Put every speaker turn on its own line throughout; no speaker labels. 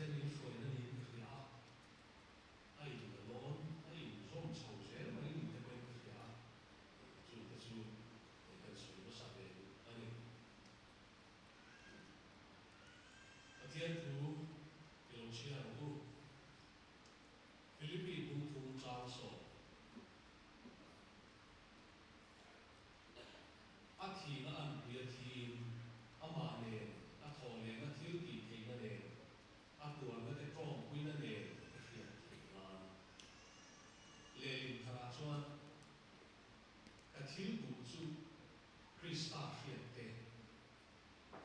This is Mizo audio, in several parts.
Pathian min hruaina niin ka hria a, a inlalawn, a inzawm chho zel mai ni te pawhin ka hria a, chute chu kan sawi hmasa ve duh a ni. Pathian thu i lo chhiar ang u. Philippi bungthum chang sawm. A thihna an pui a thiin, amah nen, a thawh lehna thil tih theihna nen, a tuarna te tawngpuina nen ka hriat theih nan. Lehlin tharah chuan ka thil duh chu Krista hriat te,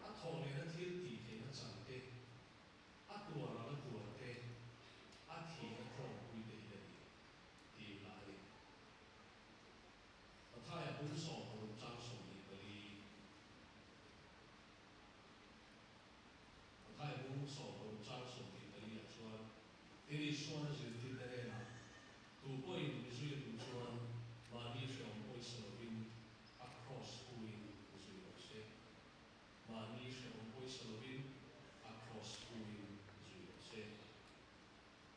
a thawh lehna thil tih theihna chan te, a tuar anga tuar te, a thihna tawngpui te hi a ni, tih lah a ni. Mathaia bung 16 chang 24. Mathaia bung 16 chang 24 ah chuan tin Isuan a zirtirte hnenah, Tu pawhin mi zui a duh chuan mahni hreawm pawisa lovin a kraws puin mi zui rawh se. Mahni hreawm pawisa lovin a kraws puin mi zui rawh se.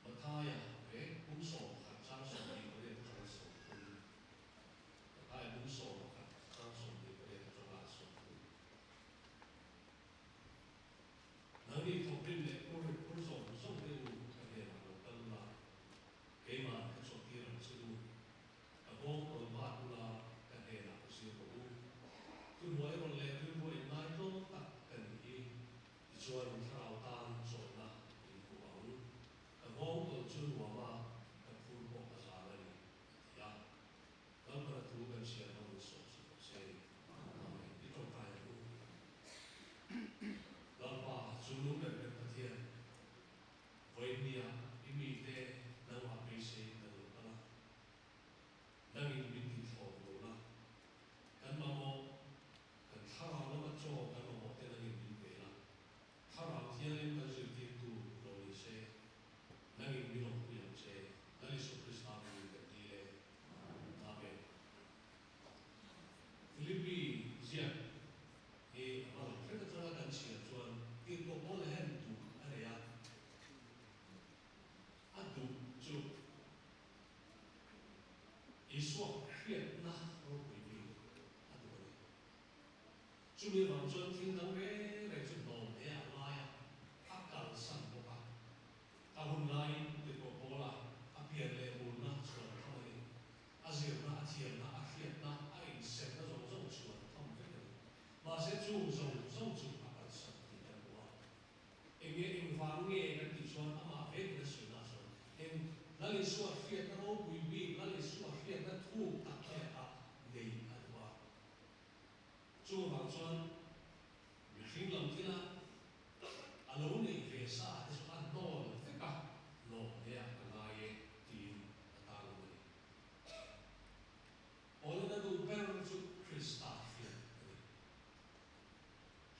Mathaia vek bung 11 chang 28 atanga 30. Mathaia bung 11 chang 28 atanga 30. Nangni thawkrim leh phur phur zawng zawng te u ka hnenah lo kal ula, keimah ka chawhtir ang che u. Ka nghawng tawl bat ula ka hnenah ka zir rawh u. Thuhnuai rawn leh rilru in ngai tlawm tak ka nih hi. Tichuan thlarau tan chawlhna in hmu ang. Ka nghawng tawlh chu nuam a, ka phur pawh a zal a ni, a ti a. Lalpana thu kan chhiar hmang in sawm chu tawh se ni. Amen. I tawngtai ang u. Lalpa, chu lung ber ber Pathian, vawiin nia i mite nangmah beisei kan lo kal a. Nangin min tithlawm lo la. Kan mamawh. Kan thlarau lama chaw kan mamawh te nangin min pe la, thlarau thiangin kan zirtirtu lo ni se, nangin min awmpui ang che, Lal Isu Krista hmingin kan dil e. Amen. Philippi ziak hi a hma lam hret atanga kan chhiar chuan tirhkoh pawl hian duh a nei a, a duh chu Isua hriatna ropui bik a duh a ni. Chumi avang chuan thil dang reng reng chu hnawm hle a ngai a, a kalsan bawk a. A hun laiin tirhkoh Paula a pian leh murna chhuan tham a ni. A zirna, a thiamna, a hriatna, a inserhna zawng zawng chhuan tham vek a ni. Mahse chung zawng zawng chu a kalsan tih kan hmu a. Enge engvang nge kan tih chuan amah vekin a sawi na chuan eng Lal Isua hriatna ropui bik, Lal Isua hriatna thuk tak te a nei a duh a. Chuvang chuan mihring lam thila a lo neih ve sa te chu a hnawl vek a, lawm hle a ka ngai e tiin a tarlang a ni. Awlena duh ber chu Krista hriat a ni.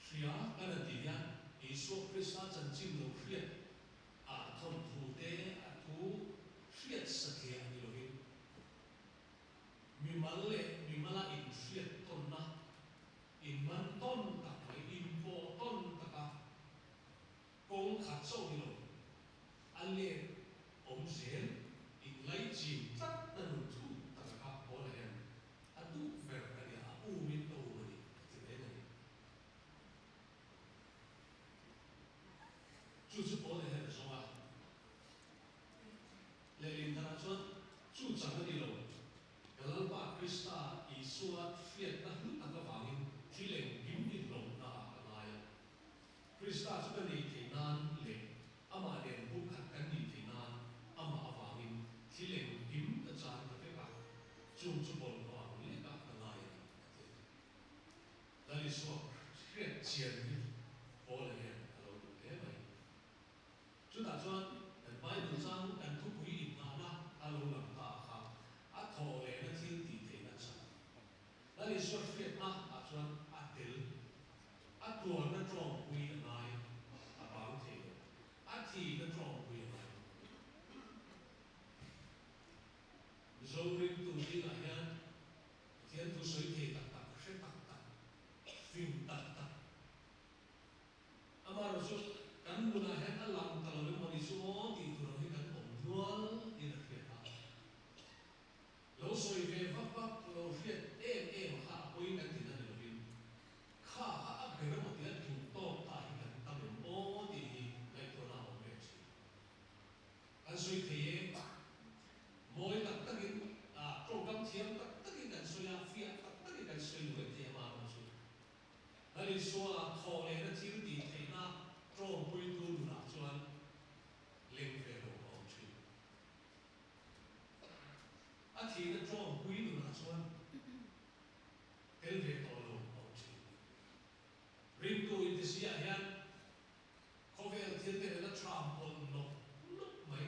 Hria kan a tih hian Isua Krista chanchin lo hriat a thawnthu te a thu hriat satliah ni lovin mimal leh mimala inhriat tawnna, inman tawn tak mai, inpawh tawn taka kawng khat chauh ni lo, a let awm zel inlaichin tlatna nun thu taka kha Paula hian A duh ber a nia, a umin ka um a ni, a ti reng a ni. Chu chu Paul hian a zawng a. Lehlin tharah chuan chu chang a ni lo, ka Lalpa Krista Isua hriatna hlu tak avangin thil engkim hi hlawhna ah ka ngai a. Krista chu ka nei thei nan leh amah nen bukhat kan nih thei nan amah avangin thil engkim ka chan ta vek a, chung chu bawlhhlawh ang lekah ka ngai a ni, a ti a ni. Lal Isua hriat chian hi Paula hian a lo duh hle mai. Chutah chuan kan Bible chang kan thupui inngahna a lo lang ta a kha a thawh lehna thil tih theihna chhan. Lal Isua hriatna ah chuan a tel, a tuarna tawngpui a ngai, a bang thei lo, a thihna tawngpui a ngai bawk. Mizo ringtu zingah hian Pathian thu sawi thei tak tak, hre tak tak, fing tak tak. Amaherawhchu kan nunah hian a lang ta lo emaw. Isua thawhlehna thil tih theihna ṭawmpuitu nunah chuan leng ve lo a awm ṭhin. A thihna ṭawmpui nunah chuan tel ve tawh lo a awm ṭhin. Ringtu intisiah hian khawvel thil te nena ṭham pawlh nawk nawk mai.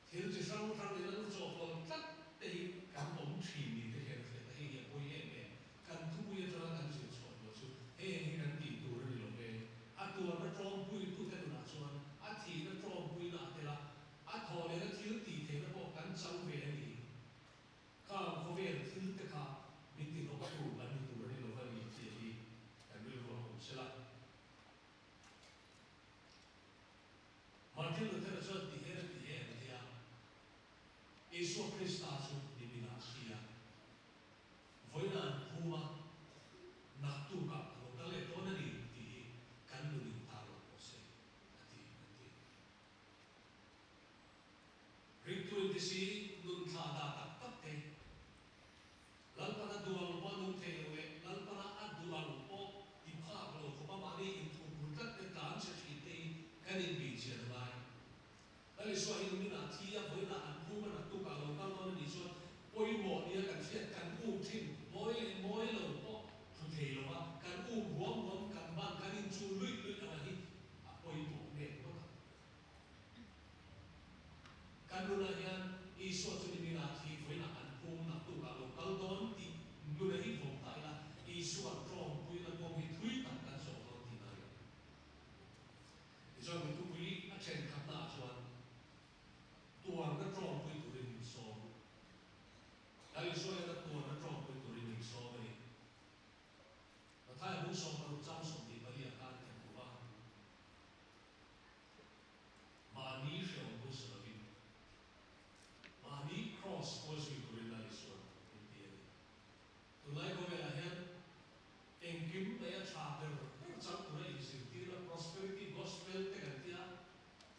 Thil chi hrang hrang in an chawhpawlh tlat te hi kan awm thin ni te hian a hriat a, hei hi a pawi em em. Kan thupui atanga kan zir chhuah tur chu heng hi kan tih tur a ni lo ve. A tuarna tawmpuitute nunah chuan a thihna tawmpuina a tel a, a thawh lehna thil tih theihna pawh kan chang ve a ni. Khang khawvel thil te kha min ti hnawktu an ni tur a ni lo va ni tih hi kan rilru a awm sela. Martin Luther-a chuan ti her ti em ti a, Isua Krista chu nimin ah thi a, vawiin an phum a, naktukah a lo kal leh dawn a ni tih hi kan nun in tar lo pawh se a ti an ti. Ringtu in ti si nun thla dah tak tak te, Lalpana duh ang pawh nung thei lo leh Lalpana a duh ang pawh ti phak lo khawp a mahni inthup ru tlat te tlan che thin te hi kan inbih chian a ngai. Lal Isua hi numinah thi a vawiinah an phum a naktukah lo kal dawn a nih chuan pawimawh nia kan hriat kan um thin mawi leh mawi lo pawh thu thei lo va kan um huam huam kan ban kan inchuh luih luih anga hi a pawimawh nek ngawt ang. Kan nunah hian Isua chu niminah thi vawiinah an phum naktukah lo kal dawn tih nuna hi vawm ta ila, Isua tawngpuina kawng hi thui tak kan zawh dawn tihna a ni. Tichuan min thupui a thenkhatnaah chuan tuarna tawngpui turin min sawm. Lal Isua hian a tuarna tawngpui turin min sawm a ni. Mathaia bung 16 chang 24 ah khan kan hmu a. Mahni hrehawm pawisa lovin, mahni kraws pawh zui turin Lal Isuan min ti a ni. Tunlai khawvelah hian engkim mai a tha ber ber chang tura inzirtirna prosperity gospel te kan ti a,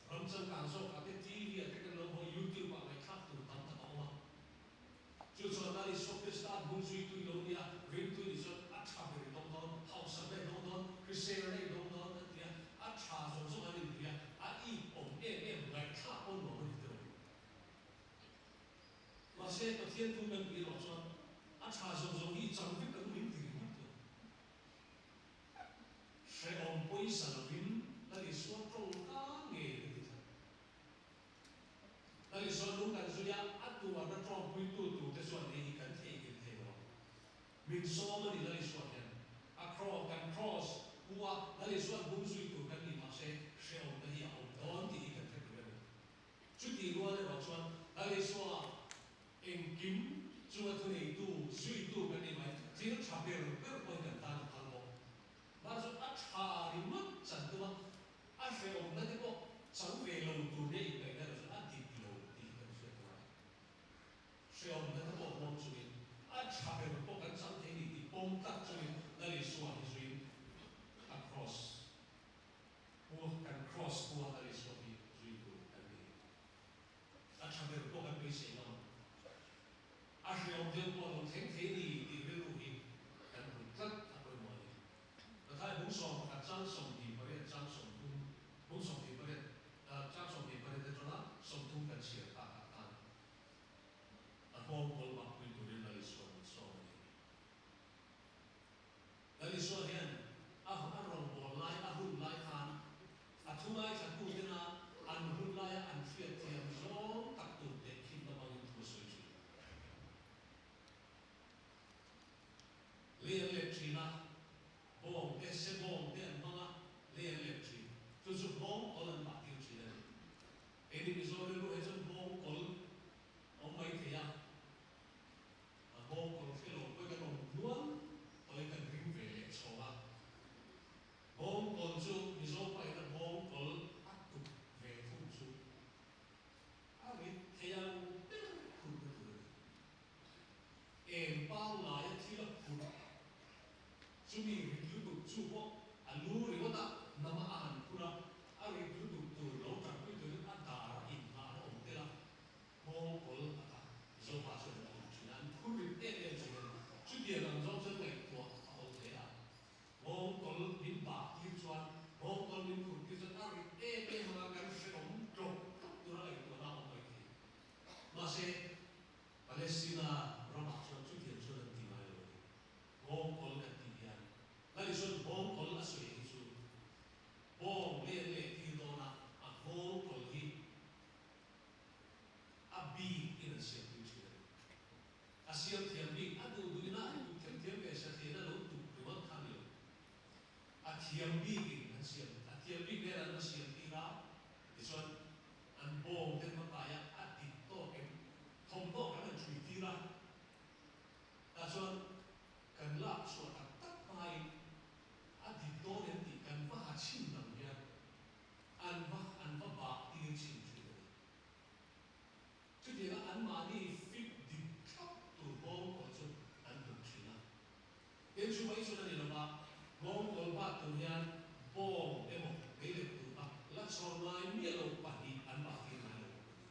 ram changkang zawkah te TV ah te kan lo hmu a, YouTube ah ngaihthlak tur tam tak a awm a. Chu chuan Lal Isua Krista an hung zuitu i lo nia, ringtu i nih chuan a tha ber i dawng dawn, hausakna i dawng dawn, hriselna i dawng dawn an ti a, a tha zawng zawng an inpui a, a ip awm em em ngaihthlak pawn nuam a ni tawh. Mahse, Pathian thu kan tih erawh chuan a tha zawng zawng hi i chang vek ang min ti ringawt lo. Hrehawm pawisa lovin Lal Isua tawngka ngei an ti tlat. Lal Isua nung kan zui a, a tuarna tawngpuitu turte chuan hei hi kan theihnghilh thei lo ang. Min sawm a ni Lal Isua hian. A kraw, kan kraws pu a, Lal Isua'n bung zui tur kan ni mahse hrehawmna hi a awm dawn tih hi kan hre tur a ni. Chutih rual erawh chuan Lal Isua engkim chunga thuneitu, zuitu kan ni mai, thil tha ber ber pawhin kan tan a phal bawk. Mah chu a tha ringawt chan tum a, a hrehawmna te pawh chang ve lo tur nia inkaihna erawh chu a dik lo tih hi kan hriat tur a. Hrehawmna te pawh pawm chungin, a tha ber pawh kan chang thei ni tih pawm tlat chungin Lal Isua hi zuiin a cross pu kan cross pu a Lal Isua hi zui tur kan ni. A tha ber pawh kan beisei ngam. A hrehawm deuh pawh a lo thleng thei ni tih rilru hi kan put tlat a pawimawh a ni. Pathai bung 11 chang 28 chang 30 bung 28 chang 28 atanga 30 kan chhiar tak ah khan a nghawng kawl bak pui turin Lal Isua min sawm a ni. Lal Isua hian a a rawngbâwl lai a hun lai khan a thu ngaithla tutena an hun laia an hriatthiam zawng tak tur tehkhinna hmangin thu a sawi thin. Lei an let thin a, bawng te, se bawng te an hmang a, lei an let thin. Chu chu nghawng kawl an mah tir thin a ni. Keini Mizo rilru hi chuan nghawng kawl awm mai thei a, a nghawng kawl hre lo pawhin kan awm hnual tawhin kan ring ve leh chhawng a. Nghawng kawl chu Mizo pahin a nghawng kawl a tuk ve thung chu a rit thei ang ber phutna tur a ni. Eng pangngaia thil a phurh chumi rit lutuk chu pawh a lu ringawt a, nama a han phur a, a rit lutuk tur lo tanpui turin a dar a inhah a awm tel a, nghawng kawl a ta Zopa chuan a awm thin a, an phur rit em em thin a ni. Chutiang ang zawng chuan ngaihtuah a Tin, chu mai chuan a ni lo va, nghawngkawl bat tur hian bawng emaw meilet tur kha la chhawr ngai miah lo pahnih an bah tir ngai lo bawk a ni.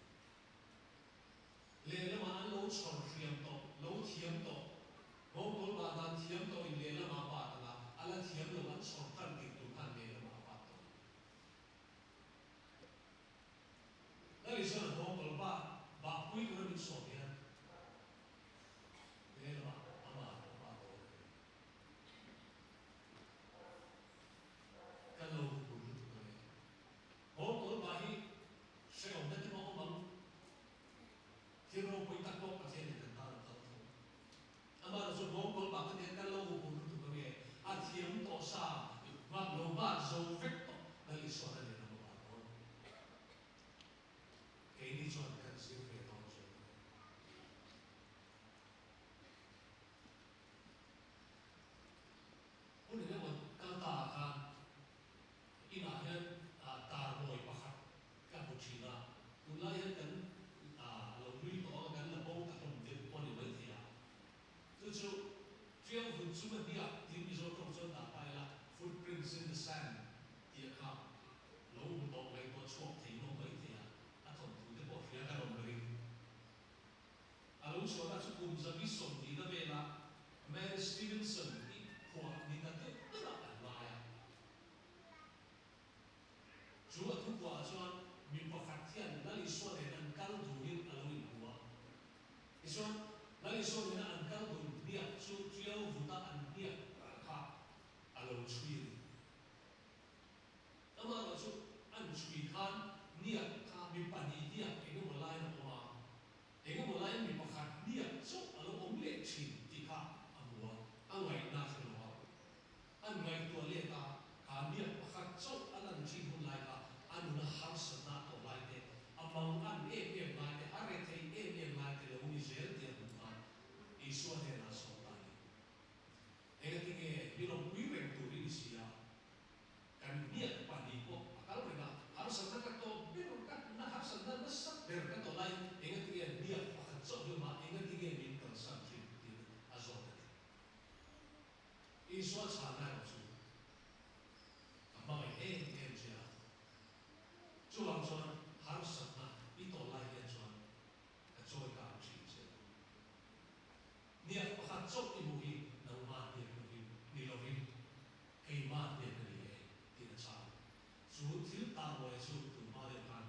Lehlamah an lo chhawr hriam tawh, lo thiam tawh, nghawngkawl bah dan thiam tawhin lehlamah a bat ang a, a la thiam lo an chhawr tan tir tur khan lehlamah a bat tawh a ni. Lali chuan a nghawngkawl bat bahpui tura min sawm hian, Lehlamah amah a pa dawn a ni. Kan lo hmu lutuk ang e. Haw kawl pa hi hrehawmna te pawh awm ang. Thil ropui tak pawh Pathianin kan tan a phal tho. Amaherawhchu chu haw kawl pa ka tia kan lo hmu lutuk ang e. A thiam tawh sa nghak lo bat zo vek tawh Lal Isuan a lehlam a bat dawn. Keini chuan kan zir ve dawn zawk a ni. Hun engemaw kal ta ah khan inah hian tarmawi pakhat ka hmu thin a, tunlai hian kan lo hlui tawh ang a, kan la bo ta hlawm deuh pawh a ni maithei a. Chu chu Tiang vun chunga hniak tiin Mizo tawng chuan dah ta ila, footprints in the sand tih a kha lo hmu tawh ngaihtuah chhuak thei nawm maithei a, a thawnthu te pawh hria ka rawn ring. A lo chhuahna chu kum 120 na vela Mary Stevenson i phuah ni ta deuh berah an ngai a. Chu a thupuahah chuan mi pakhat hian Lal Isua nen an kal dunin a lo inhmu a. Tichuan, Lal Isua nena an kal dun hniak chu Tiau vuta an hniak kha a lo chhui a ni. Amaherawh chu an chhui khan hniak kha mi pahnih hniak engemaw laiin a awm a, engemaw laiin mi pakhat hniak chauh a lo awm leh thin tih kha a hmu a, a ngaihna a hre lo a. An ngaihtuah let a, kha hniak pakhat chauh a lan thin hun lai kha a nuna harsatna a tawh lai te, a mang an em em lai te, a rethei em em lai te lo ni zel tih a hmuh khan Isua hnenah a sawm ta a ni. Engatinge mi lawmpui reng tur i ni si a? Kan hniak pahnih pawh a kal reng a, harsatna ka tawh ber ka na harsatna nasa ber ka tawh laiin engatinge hniak pakhat chauh hi awm a, engatinge min kalsan thin tiin a zawt a ni. Isua chhanna erawh chu ka hmangaih em em che a, chuvang chuan harsatna i tawh lai hian chuan ka chawi kang thin che a. Hniak pakhat chauh i hmuh hi nangmah hniak lovin ni lovin keimah hniak a ni e tiin a chhang. Chu thil tarmawi chu tunhma deuh khan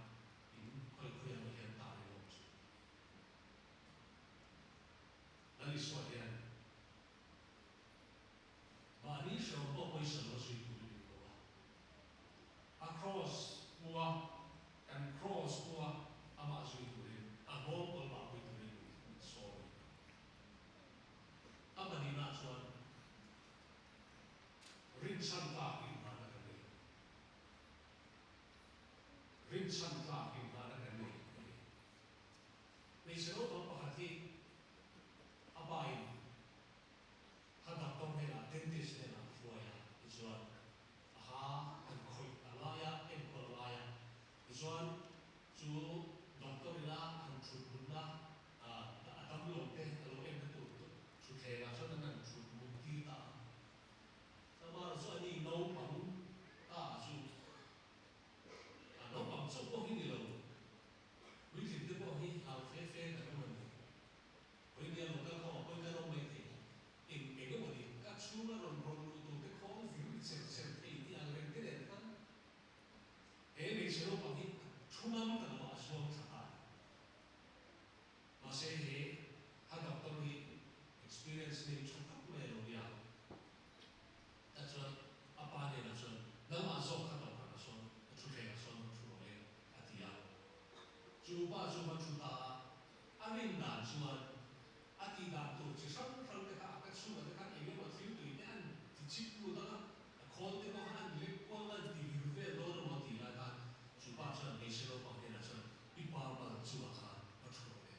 in khawi khawi ang hian tar in awm thin. Lal Isua hian mahni hrehawm pawh pawisa lo zui tur i ring lo a. A kraws hmua kan kraws hmua amah zui turin a nghawng kawl mahpui turin min sawm a ni. A pahnihna chuan rinchhan tlak inhmahna kan nei. Rinchhan tlak inhmahna kan nei a ni. Hmeichhe naupang pakhat hi a pain kha doctor hnenah, dentist hnenah a hruai a, tichuan a ha an khawih a ngai a, enkawl a ngai a, tichuan chu doctor ina han thut munna a damlo te a lo enna tur thutthlengah chuan an han thut mun tir ta a. Amaherawhchu chu ani naupang ta chu a naupang chauh pawh hi ni lo, puitling te pawh hi hlau fe fe kan awm a ni. Vawinia lo kal khawmah pawhin kan awm mai thei. Eng eng emaw ni ka chhunga rawn rawn luh tur te khawl vir cher cher thei tih ang reng te nen khan he hmeichhe naupang hi a thu ngam ta lo a, a zuang thla ta a ni. Mahse he ha doctor hi experience nei tha tak mai a lo nia. Tah chuan a pa hnenah chuan nangmah zawk kha dawhkanah sawn a thutthlengah sawn thu rawh le a ti a. Chu pa chu va thu ta a. A rin dan chuan a tih dan tur chi hrang hrang te kha a ka chhungah te khan eng emaw thil tui te an ti chip lut ang a, a khawl te pawh kha an lek kual a, an ti vir vel dawn emaw tih lai khan chu pa chuan hmeichhe naupang hnenah chuan i pa mal chungah khan va thu rawh le.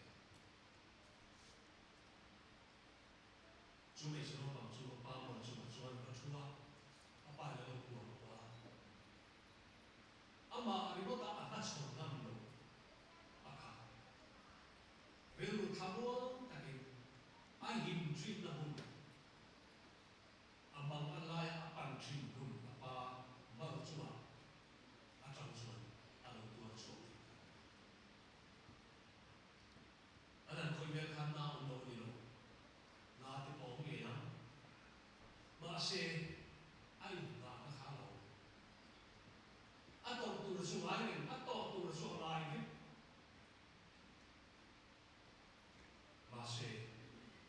Chu hmeichhe naupang chu a pa mal chungah chuan va thu a, a pa in a lo kuah kuah a. Amah ringawta a hmachhawn ngam lo a kha. Rilru thlamuang takin a him thinna hmun Mahse, a inngahna kha a lo. A tawrh tur chu ngai reng, a tawh tur chu a ngai vek. Mahse,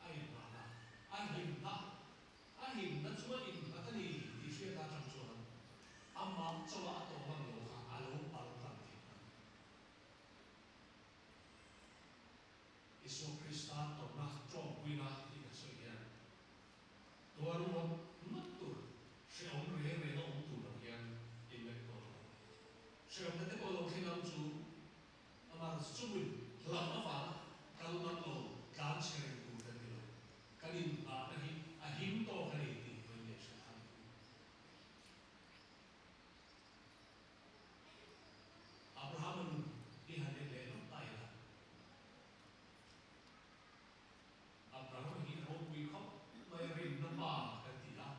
a inngahna, a himna, a himna chu a innghat a ni tih hriat atang chuan amah chauha a tawh ngam lo kha a lo pal tlang thei a ni. Isua Krista tawrhna tawngpuina tih kan sawi hian tuar ngawt ngawt tur, hrehawm reng reng a awm tur ang hian inngaihtuah lo. Hrehawmna te pawh lo thleng ang chu amah chungin hlauh avanga kal ngam lo tlan chhe reng tur kan ni lo. Kan inngahna hi a him tawk a ni tih vawi leh hre thar ang u. Abrahama nun hi han en leh lawk ta ila. Abrahama hi ropui khawp mai a rinna pa kan ti a.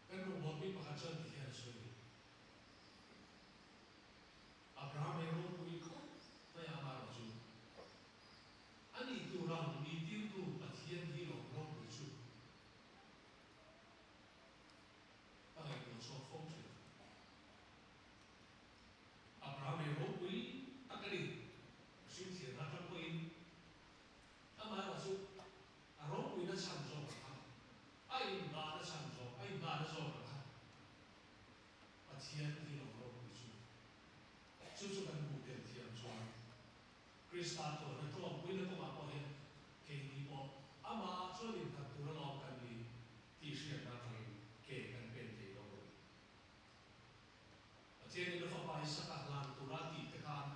Kan rawngbawlpui pakhat chuan ti hian a sawi ni. Abrahama hi ropui khawp mai a amaherawh chu a nih tur ang ni tirtu Pathian hi lawm ropui chu. Ka ngaihtuah chhuak fo thin. Abraham ei ropui tak a ni. Mihring thlir atang pawhin amaherawh chu a ropuina chhan zawk ang kha, a inngahna chhan zawk, a inngahna zawk ang kha Pathian hi lo ropui chu. Chu chu kan hmuh tel thiam chuan Krista tuahna tawngpuina kawngah pawh hian keini pawh amah chuan innghat tur alawm kan ni. Tih hriatna atangin ke kan pen thei dawn a ni. Pathianin a fapa Isaka hlan tura tih te khan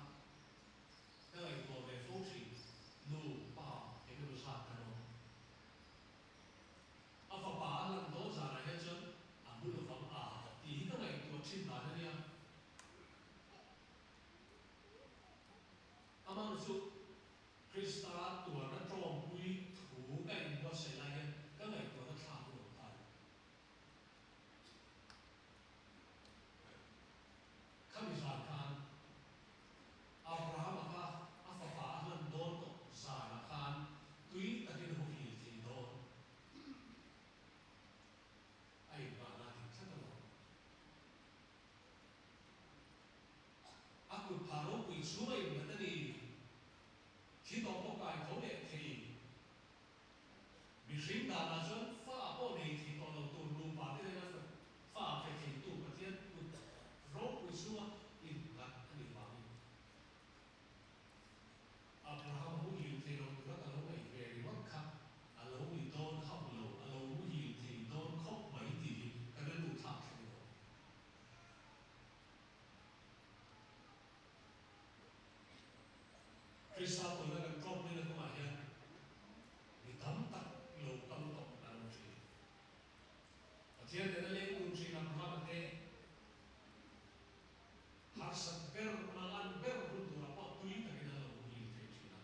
ka ngaihtuah ve fo thin, nu, pa eng emaw zat kan awm. A fapa a lan dawn zanah hian chuan a hmu lovang a tih hi ka ngaihtuah thin dan a nia. Amah chu Krista tuarna tawngpui thu ka inbuatsaih lai hian ka ngaihtuahna thlak hun awm ta a ni. Khami zan khan Abrahama kha a fapa a hlan dawn tawh zanah khan tui takin a huhil thei dawn. A inbahna a dik tlat alawm. A kut phah ropui chhung a innghat a ni. Thi tawh pawh kai tho leh thei. Mihring danah chuan fa pawh nei thei tawh lo tur nupa te nena fa pe theitu Pathian kut ropui chhunga innghat a nih vangin Abraham muhil thei lo tura ka lo ngaih ve ringawt kha a lo ni dawn hauh lo, a lo muhil thei dawn khawp mai tih hi ka rilru thlak thleng lo. Krista tuna kan tlawmpuina kawngah hian mi tam tak lo kal tawh an awm thin. Pathian nena leng dun thin Abrahama te harsat ber, mangan ber hun turah pawh tui takin an lo muhil thei thin a.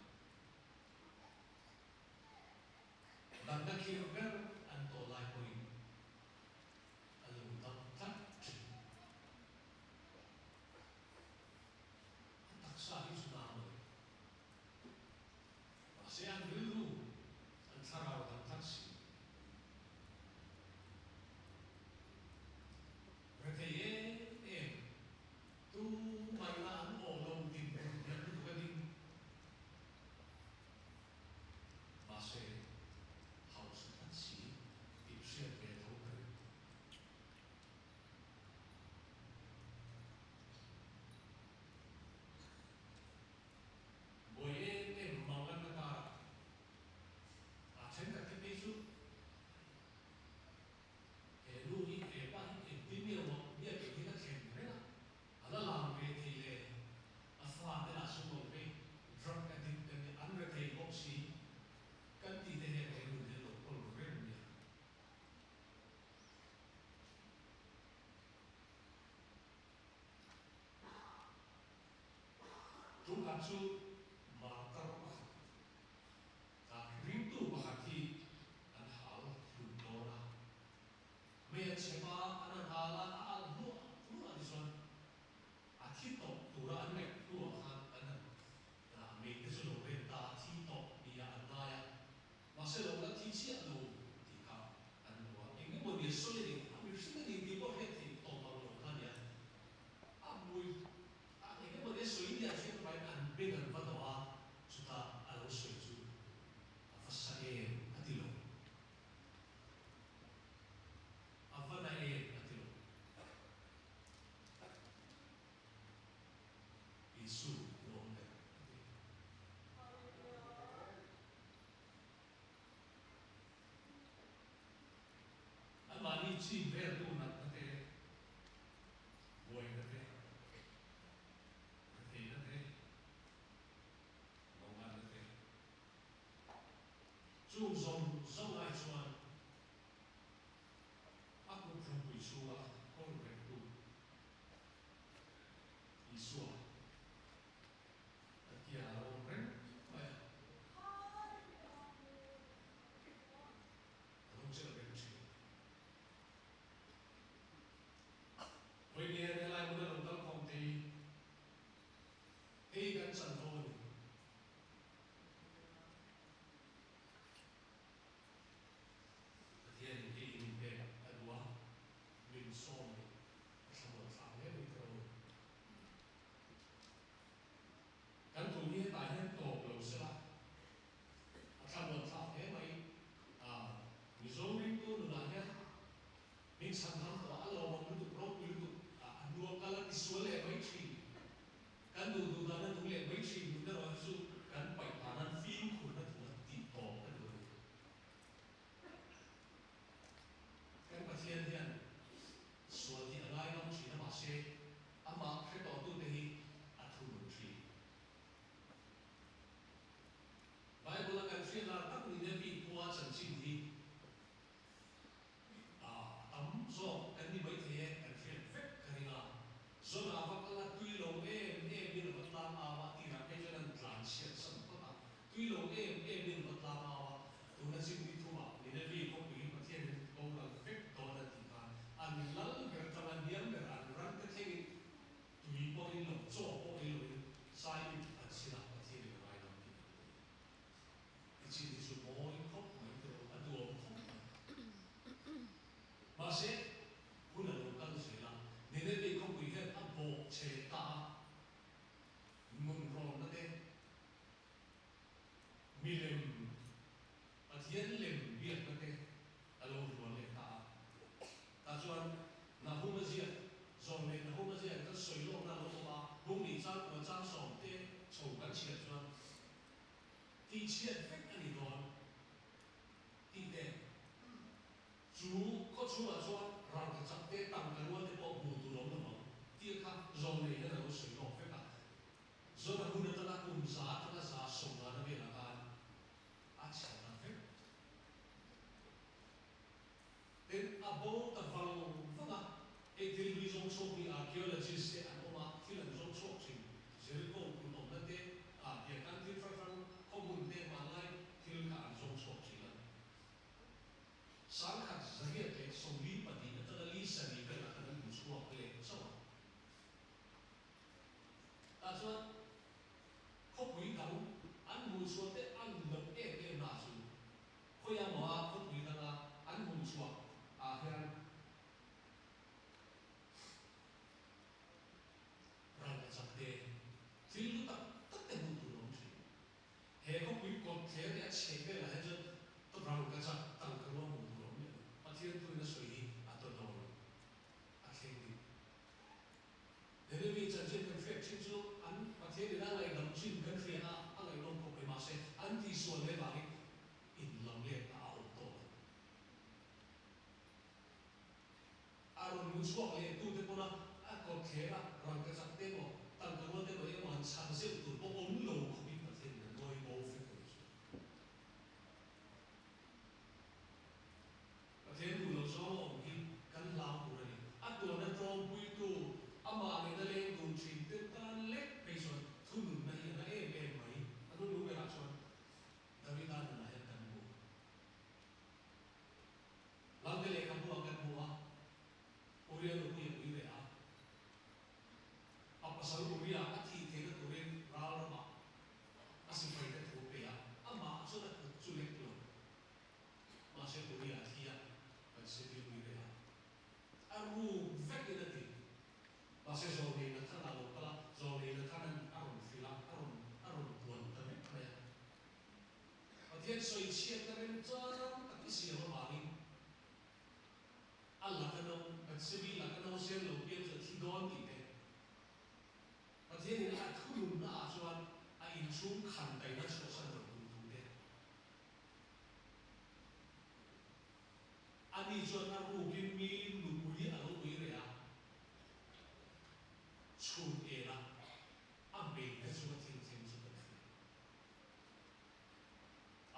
Natna khirh ber an tawh lai pawhin a lo dam tlat thin. A taksa hi chu dam a ni. Mahse an rilru, an thlarau a dam tlat si. Rethei em em, tu maina an awm lo din hmun hian lutuk a ding. Mahse hausa tlat si tih hriat ve tho ka ring. Buai em em mang an la kar a, a thenkhat te phei chu he nu hi he pa hi engtin nge awm ang biakinn hi ka thlen reng a, a la lang ve thei le, a fate lah sum lo phei drug addict an ni, an rethei bawk si kan tih te hian he nun hi a lo kawl reng nia. Tumkhat chu martar pakhat ah ringtu pakhat hi an hal hlum dawn a, mei a chhem a, an han hal a, a alh hluah hluah tichuan a thi tawh tura an ngaih hnuah khan an han mei te chu lo rem ta a, thi tawh nia an ngai a, mahse lo la thi chiah lo tih kha. nia sawi a ni, a mihring a ni tih pawh hriat theih tawp ang lo kha a nia. A hmui a eng emaw nia sawi nia hriat vaiin an beng an va dawh a, chutah a lo sawi chu a va sa em a ti lo. A va na em a ti lo. Isu nuam ber a ti. Anmahni chin veltu natna te, buaina te, retheihna te, manganna te, chung zawng zawng ai chuan a kut ropui chhunga kawl rengtu Isua a tia a lo awm reng mai a, a lo chelh reng thin. Vawiin hian helai hmuna lo kal khawm te hi hei kan chanvo a ni. Pathianin hei in inpek a duh a, min sawm a ni. A thlamuan thlak hle mai tiraw. Kan thu hi hetah hian tawp lo sela, a thlamuan thlak hle mai. A, Mizo ringtu nunah hian min chhan ram tawh a, a lawmawm lutuk, ropui lutuk, a, a hnua kal a tisual leh mai thin. Kan duh duh dan a nung leh mai thin nun erawh hi chu kan paih phah nan fimkhurna thu a tih tawp ka duh a ni. Kan Pathian hian sual hi a ngaingam thin a, mahse amah hre tawhtute hi a thunun thin. Bible-a kan hriat lar tak Ninevi khua chanchin hi a tam zawk kan ni maithei e, kan hriat vek ka ring a. Zona va kal a tui lo em em in a va tlang au a, tirah phei chuan an tlan chhiat san phawt a, tui lo em em in a va tlang au a, tuna chin ni thumah Ninevi khawpui Pathianin boral vek dawn a tih khan an lal ber atanga hniam ber an ran te thlengin tui pawh in lo, chaw pawh ei loin sai ip an sinah Pathianin a ngaidam tih an ti. I chin hi chu mawi khawp mai tawh, a duam khawp mai. Mahse, hun a lo kal zel a, Nineveh khawpui hian a bawk che ta a, nunrawnna te, milem, Pathian lem biakna te a lo hluar leh ta a. Tah chuan Nahuma ziak zawng leh Nahuma ziak kan sawi lawkna a lo awm a, bung nih chang kua chang sawm te chho kan chhiat chuan tihchhiat vek a ni dawn tih te, chu khaw chhungah chuan rangka chak te, tangka rual te pawh hmuh tur a awm lo ang tih kha zawng nei hian a lo sawi lawk vek a. Zawna hun atanga kum za atanga za sawmngana velah khan a chhe ta vek. Tin, a bo ta vang vang a, hei thil hlui zawng chhuak hi archaeologists te an awm a, thil an zawng chhuak thin. Jericho kulh awmna te, ah biakan thil hrang hrang, khawhmun te, hmanlai thil kha an zawng chhuak thin a. 1842 atanga li sarih velah khan an hmu chhuak leh chauh a. Tah chuan khawpui dang an hmuh chhuah te an loh em em na chu khawi a maw a khawpui danga an hmuh chhuah ah hian rang a chak te, thil hlu tak tak te hmuh tur a awm thin. He khawpui kawt thler leh a chheh velah hian chuan rang ka chak tangka ruang hmuh tur a awm miah lo. Pathian thuin a sawi hi a taw dawn lo, a thleng dik. Nineveh chanchin kan hriat thin chu an Pathian in a ngaihdam chin kan hria a, a ngaihnawm khawp mai. Mahse, an tihsual leh vangin in lam let a awm tawh lo. A rawn mu chhuak leh tute pawn a kawt thler a, rangka chak te emaw, tangka rual te emaw emaw han chhar zeuh tur pawh awm lo khawpin Pathian in a nawi bo vek a nih chu. Pathian duh loh zawng a awm hi kan hlau tur a ni. A tuarna tlawmpuitu, amah nena leng dun thin te tan lek phei chuan thununna hi a na em em mai. A hnung berah chuan Davida nunah hian kan hmu. Lalte lehkhabu ah kan hmu a, Uria nupui a pui ve a. A pasal Uria a thih theihna turin ral ramah. chhiatna remchang tak i siam avangin a laka no, Bathsebi laka no sen lo pian chu a thi dawn tih te, Pathianin a thununna ah chuan a inchhung khan daihna chhuahsan lo duh thu te, Ani chuan a rukin mi nupui a lo ui reh a, chhun en a, a hmeite chunga thil thleng chu kan hria.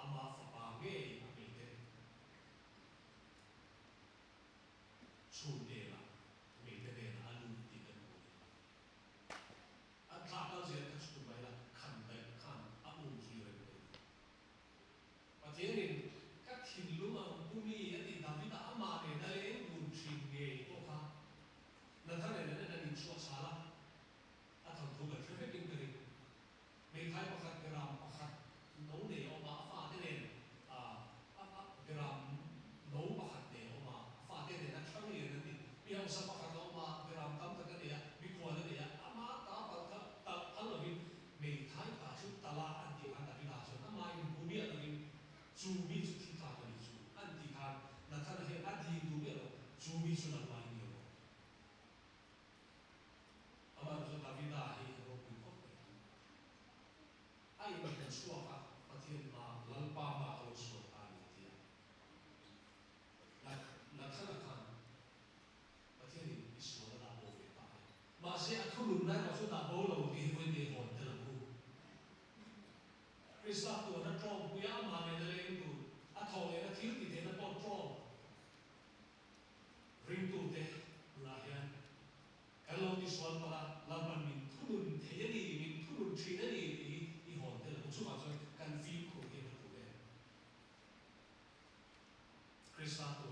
Ama fapa ngei a hmeite chhun en a, hmeite nen a lut tih kan hmu a ni. A thla kal zel kha chhun mai la, khan daih khan a um zui reng mai a ni. Pathianin ka thinlung ang pu mi a tih Davida amah nen a leng dun thin ngei pawh kha Nathanael an en an inchhuah chhal a, a thawnthu kan hre vekin ka ring. Hmeithai pakhat beram pakhat no nei a awm a, a fate nen a beram no pakhat nei a awm a, a fate nen a thlang lian an ni. Mi hausa pakhat a awm a, beram tam tak a nei a, mikhual a nei a, ama ta palh kha talh phal lovin Hmeithai pa chu tala an tih khan Davida chuan amah in hmu miah lovin chu mi chu thi tlak a nih chu an tih khan Nathana hian a dil duh miah lo, chu mi chu nangmah in ni rawh. Amah chu Davida hi a ropui khawp mai. A inhmu chhuak a, Pathian hma, Lalpa hma ka lo sual ta a ni a ti a. Nathana khan Pathianin i sual a dah bo ve ta e. Mahse, a thununna erawh chu dah bo lo tih hi vawi nei hawn tel ang u. Krista tuan a tawngpui a, amah nena leng tur, a thawh lehna thil ti theihna pawh tawng ringtute nunah hian kan lo tisual palh a, Lalpan min thunun thei a ni, min thunun thin a ni tih hi i hawn tel ang u. Chuvang chuan kan fimkhur hi a va tul em? Krista tuan.